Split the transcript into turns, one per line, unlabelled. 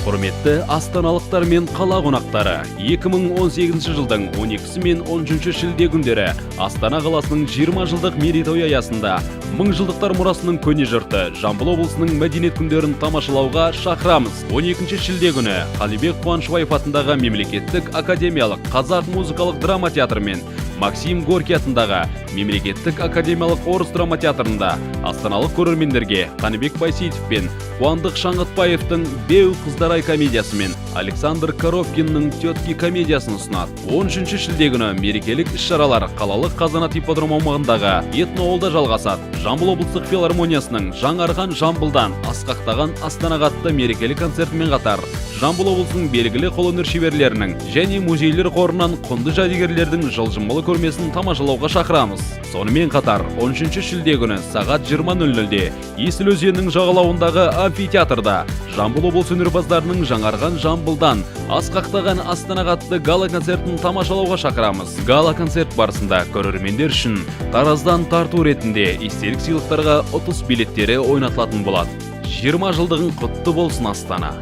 Құрметті астаналықтар мен қала қонақтары, 2018 жылдың 12 мен 13 шілде күндері Астана қаласының 20 жылдық мерейтойы аясында Мыңжылдықтар мұрасының көне жұрты Жамбыл облысының мәдениет күндерін тамашалауға шақырамыз. 12 шілде күні Қалибек Қуанышбаев атындағы Мемлекеттік академиялық Қазақ музыкалық драма театры мен Максим Горький атындағы Мемлекеттік академиялық Орыс драма театрында астаналық көрермендерге Қаныбек Байсейітов пен Қуандық Шаңғытбаевтың «Беу, қыздар ай» комедиясы мен Александр Коровкиннің «Тетки» комедиясын ұсынады. 13 шілде күні мерекелік іс-шаралар қалалық Қазанат ипподром аумағындағы этноауылда жалғасады. Жамбыл облыстық филармониясының «Жаңарған Жамбылдан асқақтаған Астанаға» атты мерекелік концертімен қатар Жамбыл облысының белгілі қолөнер шеберлерінің және музейлер қорынан құнды жәдігерлердің жылжымалы көрмесін тамашалауға шақырамыз. Сонымен қатар 13 шілде күні сағат 20.00-де Есіл өзенінің жағалауындағы амфитеатрда Жамбыл облысы өнерпаздарының «Жаңарған Жамбылдан асқақтаған Астанаға» атты гала концертін тамашалауға шақырамыз. Гала концерт барысында көрермендер үшін Тараздан тарту ретінде естелік сыйлықтарға ұтыс билеттері ойнатылатын болады. 20 жылдығың құтты болсын, Астана!